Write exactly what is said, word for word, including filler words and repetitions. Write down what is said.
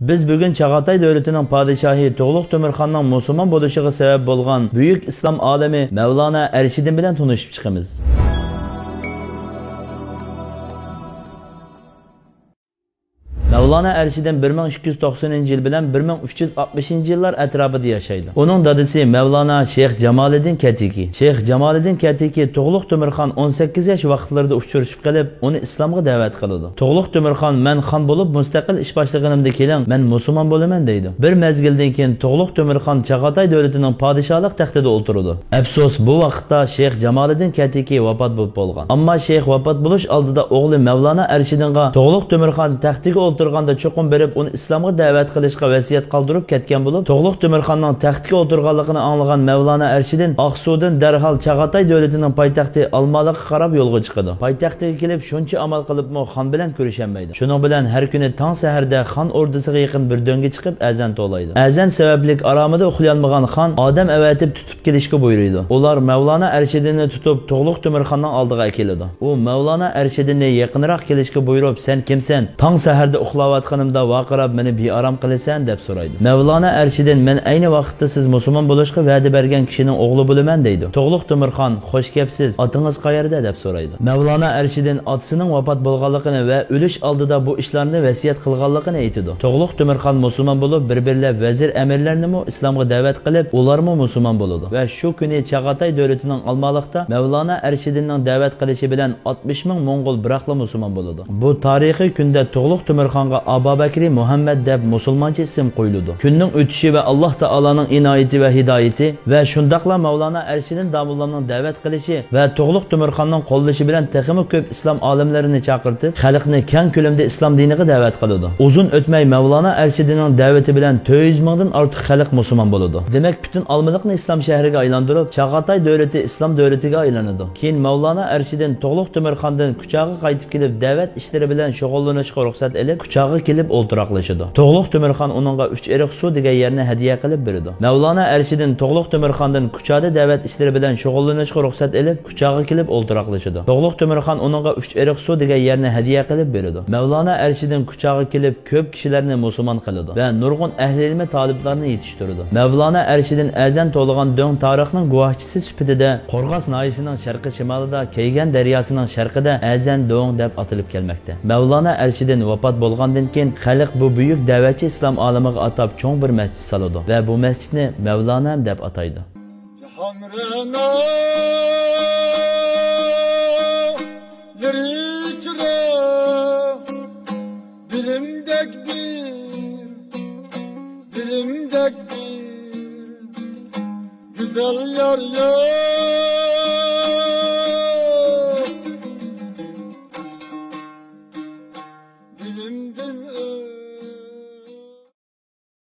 بىز بۈگۈن چاغاتاي دۆلىتىنىڭ پادىشاھى تۇغلۇق تۆمۈرخاننىڭ مۇسۇلمان بولۇشىغا سەۋەب بولغان بۈيۈك ئىسلام ئالىمى مەۋلانا ئەرشىدىن بىلەن تونۇشۇپ چىقىمىز. مەۋلانا ئەرشىدىن بىر مىڭ ئىككى يۈز توقسىنىنچى يىل بىلەن بىر مىڭ ئۈچ يۈز ئاتمىشىنچى يىللار ئەتراپىدا ياشايدۇ. ئۇنىڭ دادىسى مەۋلانا شەيخ جامالىدىن كەتىكى. شەيخ جامالىدىن كەتىكى تۇغلۇق تۆمۈرخان ئون سەككىز ياش ۋاقىتلىرىدا ئۇچرىشىپ قېلىپ، ئۇنى ئىسلامغا دەۋەت قىلىدۇ. تۇغلۇق تۆمۈرخان، مەن خان بولۇپ مۇستەقىل ئىش باشلىغىنىمدا كېلىڭ، مەن مۇسۇلمان بولىمەن، دەيدۇ. بىر مەزگىلدىن كېيىن تۇغلۇق تۆمۈرخان چاغاتاي دۆلىتىنىڭ پادىشاھلىق تەختىدە ئولتۇرىدۇ. ئەپسۇس، بۇ ۋاقىتتا شەيخ جامالىدىن كەتىكى ۋاپات بولۇپ بولغان. ئەمما شەيخ ۋاپات بولۇش ئالدىدا ئوغلى مەۋلانا ئەرشىدىنغا تۇغلۇق تۆمۈرخان تەختىگە ئولتۇرغاندا چوقۇم بېرىپ ئۇنى ئىسلامغا دەۋەت قىلىشقا ۋەسىيەت قالدۇرۇپ كەتكەن بولۇپ، تۇغلۇق تۆمۈرخاننىڭ تەختكە ئولتۇرغانلىقىنى ئاڭلىغان مەۋلانا ئەرشىدىن ئاقسۇدىن دەرھال چاغاتاي دۆلىتىنىڭ پايتەختى ئالمالىققا قاراپ يولغا چىقىدۇ. پايتەختىگە كېلىپ شۇنچە ئامال قىلىپمۇ خان بىلەن كۆرۈشەلمەيدۇ. شۇنىڭ بىلەن ھەر كۈنى تاڭ سەھەردە خان ئوردىسىغا يېقىن بىر دۆڭگە چىقىپ ئەزان توۋلايدۇ. ئەزان سەۋەبلىك ئارامىدا ئۇخلىيالمىغان خان ئادەم ئەۋەتىپ تۇتۇپ كېلىشكە بۇيرۇيدۇ. ئۇلار مەۋلانا ئەرشىدىننى تۇتۇپ تۇغلۇق تۆمۈرخاننىڭ ئالدىغا ئەكېلىدۇ. ئۇ مەۋلانا ئەرشىدىننى يېقىنراق كېلىشكە بۇيرۇپ، سەن كىمسەن؟ تاڭ سەھەردە ئۇخلاۋاتقىنىمدا ۋارقىراپ مېنى بىئارام قىلىسەن، دەپ سورايدۇ. مەۋلانا ئەرشىدىن، مەن ئەينى ۋاقىتتا سىز مۇسۇلمان بولۇشقا ۋەدە بەرگەن كىشىنىڭ ئوغلى بولىمەن، دەيدۇ. تۇغلۇق تۆمۈرخان، خوش كەپسىز، ئاتىڭىز قەيەردە؟ دەپ سورايدۇ. مەۋلانا ئەرشىدىن ئاتىسىنىڭ ۋاپات بولغانلىقىنى ۋە ئۆلۈش ئالدىدا بۇ ئىشلارنى ۋەسىيەت قىلغانلىقىنى ئېيتىدۇ. تۇغلۇق تۆمۈرخان مۇسۇلمان بولۇپ، بىر-بىرلەپ ۋەزىر ئەمىرلەرنىمۇ ئىسلامغا دەۋەت قىلىپ، ئۇلارمۇ مۇسۇلمان بولىدۇ. ۋە شۇ كۈنى چاغاتاي دۆلىتىنىڭ ئالمالىقتا مەۋلانا ئەرشىدىننىڭ دەۋەت قىلىشى بىلەن ئاتمىش مىڭ موڭغۇل بىراقلا مۇسۇلمان بولىدۇ. بۇ تارىخىي كۈندە تۇغلۇق تۆمۈرخانغا ئابابەكرى مۇھەممەد دەپ مۇسۇلمانچە ئىسىم قويۇلىدۇ. كۈننىڭ ئۆتۈشى ۋە ئاللاھ تائالانىڭ ئىنايىتى ۋە ھىدايىتى ۋە شۇنداقلا مەۋلانا ئەرشىدىن داموللامنىڭ دەۋەت قىلىشى ۋە تۇغلۇق تۆمۈرخاننىڭ قوللىشى بىلەن تېخىمۇ كۆپ ئىسلام ئالىملىرىنى چاقىرتىپ، خەلقنى كەڭ كۆلەمدە ئىسلام دىنىغا دەۋەت قىلىدۇ. ئۇزۇن ئۆتمەي مەۋلانا ئەرشىدىننىڭ دەۋىتى بىلەن تۆت يۈز مىڭدىن ئارتۇق خەلق مۇسۇلمان بولىدۇ. دېمەك، پۈتۈن ئالمىلىقنى ئىسلام شەھىرىگە ئايلاندۇرۇپ، چاغاتاي دۆلىتى ئىسلام دۆلىتىگە ئايلىنىدۇ. كېيىن مەۋلانا ئەرشىدىن تۇغلۇق تۆمۈرخاندىن كۇچاغا قايتىپ كېلىپ، دەۋەت ئىشلىرى بىلەن شۇغۇللىنىشقا رۇخسەت ئېلىپ، كۇچاغا كېلىپ ئولتۇراقلىشىدۇ. تۇغلۇق تۆمۈرخان ئۇنىڭغا ئۈچ ئېرىق سۇ دېگەن يەرنى ھەدىيە قىلىپ بېرىدۇ. مەۋلانا ئەرشىدىن تۇغلۇق تۆمۈرخاندىن كۇچادا دەۋەت ئىشلىرى بىلەن شۇغۇللىنىشقا رۇخسەت ئېلىپ، كۇچاغا كېلىپ ئولتۇراقلىشىدۇ. تۇغلۇق تۆمۈرخان ئۇنىڭغا ئۈچ ئېرىق سۇ دېگەن يەرنى ھەدىيە قىلىپ بېرىدۇ. مەۋلانا ئەرشىدىن كۇچاغا كېلىپ، كۆپ كىشىلەرنى مۇسۇلمان قىلىدۇ ۋە نۇرغۇن ئەھلى ئىلمى تالىپلارنى يېتىشتۈرىدۇ. مەۋلانا ئەرشىدىن ئەزەن توۋلىغان دۆڭ تارىخنىڭ گۇۋاھچىسى سۈپىتىدە قورغاس ناھىيەسىنىڭ شەرقىي شىمالىدا، كەيگەن دەرياسىنىڭ شەرقىدە ئەزەن دۆڭ دەپ ئاتىلىپ كەلمەكتە. مەۋلانا ئەرشىدىن ۋاپات بولغاندىن كېيىن، خەلق بۇ بۈيۈك دەۋەتچى ئىسلام ئالىمىغا ئاتاپ چوڭ بىر مەسچىت سالىدۇ ۋە بۇ مەسچىتنى مەۋلانەم دەپ ئاتايدۇ. جاھان رەنا، يېرى چىرا، بىلىمدەك بىر، بىلىمدەك بىر گۈزەل يار يوق. بىلىمدىن ئۆ-